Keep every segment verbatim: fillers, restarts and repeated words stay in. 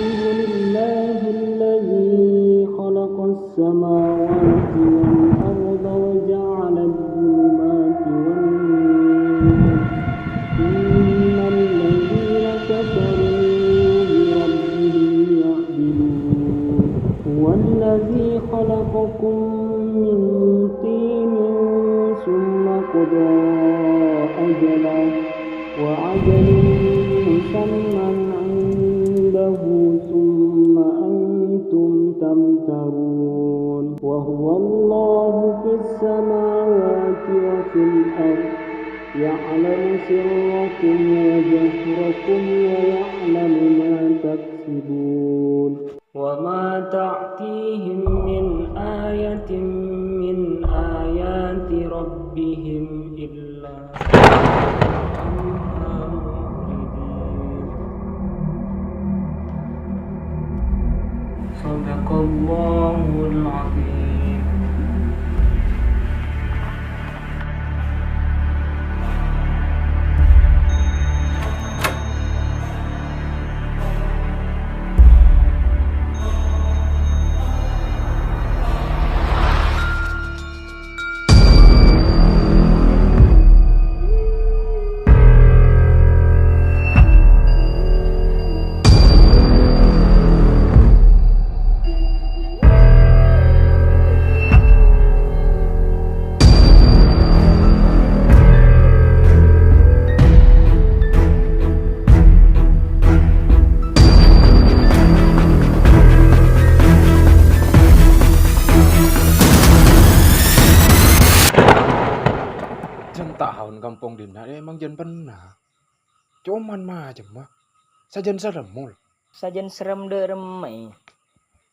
لله الذي خلق السماوات والأرض وجعل الظلمات والنور، ثم الذين كفروا بربهم يعدلون. هو الذي خلقكم من طين ثم قضى أجلا، وأجل مسمى عنده ثم أنتم تمترون. وهو الله في السماوات وفي الأرض، يعلم سركم وجهركم ويعلم ما تكسبون. وما تأتيهم من آية من آيات ربهم إلا كانوا عنها معرضين. صدق الله العظيم. Jhân taon kampong dinna' rèya emang jhân pernah. Coman macemma. Sajân serrem, Mul. Sajân serrem dâ' remma, è.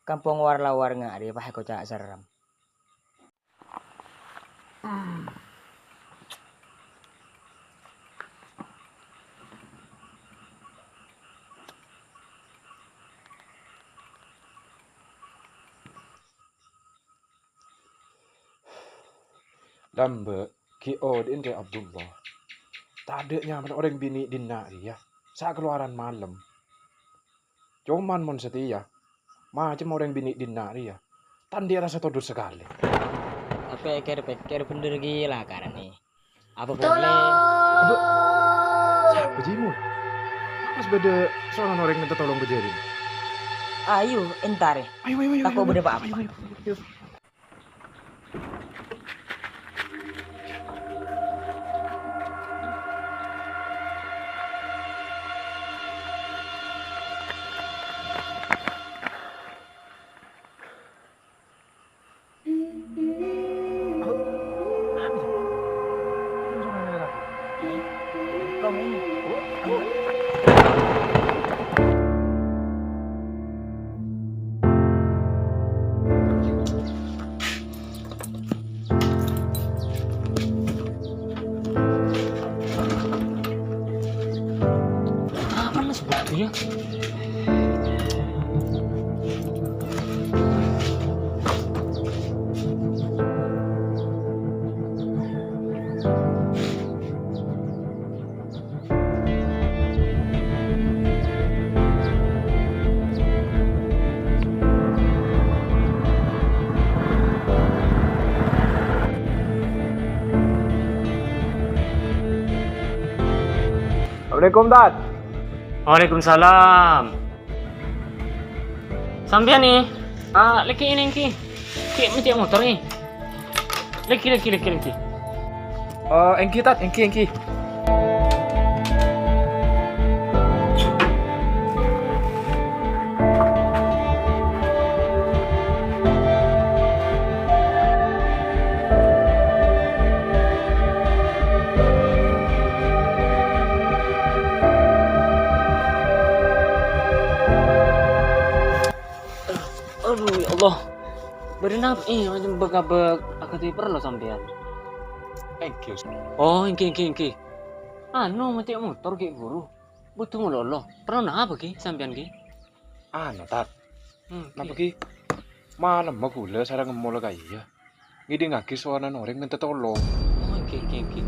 Kampong war-lawar nga' rèya pas èkoca' serrem. Lambâ' ghi' odi'in rè Abdullah. Tadâ' nyamana orèng binè' dinna' rèya. Sakalowaran malem. Coman mon satèya, macem orèng binè' dinna' rèya. Tandhi rasa todus sakalè. Tapè kèr-pèkkèr bhender ghi' la karana. Apa polè? Tolong! Sapa jiyâ, Mul? Pas bâdâ sononan orèng mènta tolong ka jârèya. Ayo, entarè. Ayo, ayo, ayo. Tako' ayo, bâdâ ayo, pa-apa. Ayo, ayo, ayo. Apa mas butuhnya? Assalamualaikum, Tat. Waalaikumsalam. Sampèyan, è? Ah, lèngghi, lèngghi. Ghi' mècè' motor, è? Lèngghi, lèngghi, lèngghi, lèngghi. Oh, èngghi, Tat, èngghi, èngghi. Adu, ya Allah. Bâdâ napa, è, macem bek-abek akadhi parlo sampèyan? Èngghi, Us. Oh, èngghi, èngghi, èngghi. Anu, mècè' motor ghi' buru. Budhu malolo. Parlo napa, ghi, sampèyan, ghi? Anu, Tat. Hmm, napa, ghi? Ghi? Malemma kaulâ sareng Mol ka'iyâ ngèdingngaghi sowanan orèng mènta tolong. Oh, èngghi, èngghi, èngghi.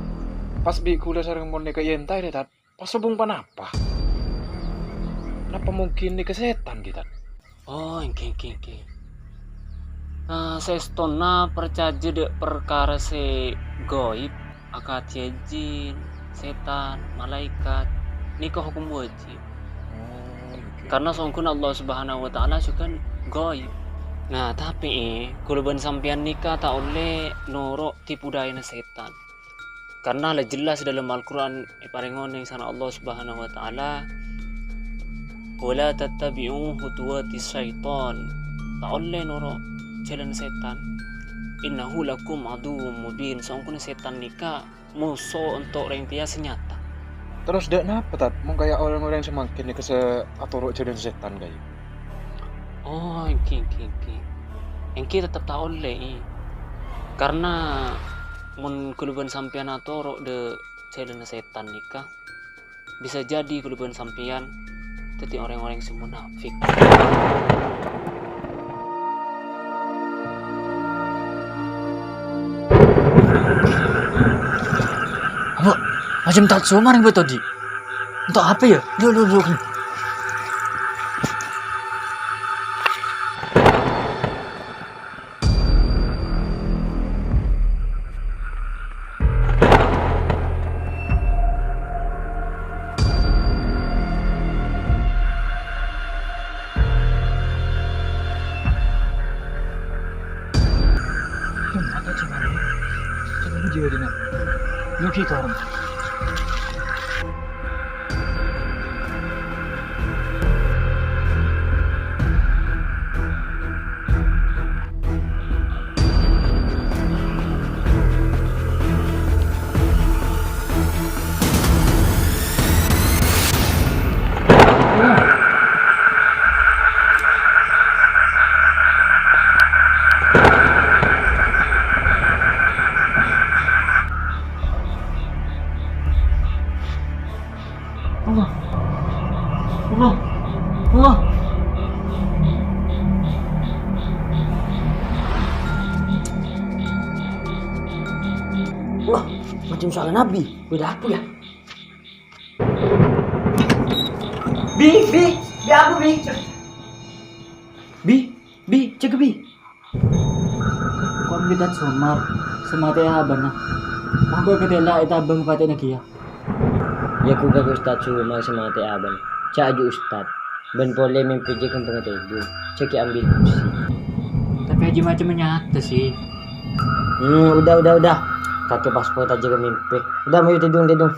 Pas bi' kaulâ sareng Mol nèka èntarè, Tat. Pas sobung ponapa? Napa mungkin nèka sètan, ghi, Tad? Oh, èngghi, èngghi, èngghi. Ah, saèstona parcajâ dâ' parkara sè ghaib, akadhi jin, sètan, malaèkat, nèka hokom wajib. Oh, èngghi. Karna songghuna Allah Subhanahu wa Ta'ala jhughân ghaib. Nah, tapè, eh, kaulâ bân sampèyan nèka ta' ollè noro' tipu dayana sètan. Karna la jelas dâlem Al-Qur'an èparèng onèng sareng Allah Subhanahu wa Ta'ala, "Wa la tattabi'u khutuwati syaitan." Ta' ollè noro' jhâlân sètan. "Innahu lakum aduwwum mubin." Songghuna sètan nèka moso onto' rèng tèya sè nyata. Terros dâ' napa, Tad, mon kaya orèng-orèng sè mangkèn nèka sè atoro' jhâlân sètan kaya? Oh, èngghi, èngghi, èngghi. Èngghi tettep ta' ollè, i. Karna mon kaulâ bân sampèyan atoro' dâ' jhâlânna sètan nèka, bisa jadi kaulâ bân sampèyan dhâddhi rèng-orèng sè munafik. Apa? Macem Tad Somar yang beto, Di? Untuk apa ya? Lu, lu, lu. Allah. Allah. Allah. Wah, macem soal Nabi. Beda apa ya? Bi, Bi, Bi, apa, Bi? Bi, Bi, cek, Bi. Ko' mbitat Somar, sè matè'è abâna. Mangkèn katèla ètabâng patè'na kèya. Yâ, ghu-, ghu-, Ustad Somar sè matè'è abâna. Jhâ' aju Ustad. Bân polè mèmpè jhâ' ghâmpang tèdung. Jhâ' ghi' ambil pusing. Tapè jhâ' macem nyata, sih. Hmm, udah, udah, udah. Kakè pas pojhâ jhâ' mèmpè. Udah, mayu tèdung, tèdung.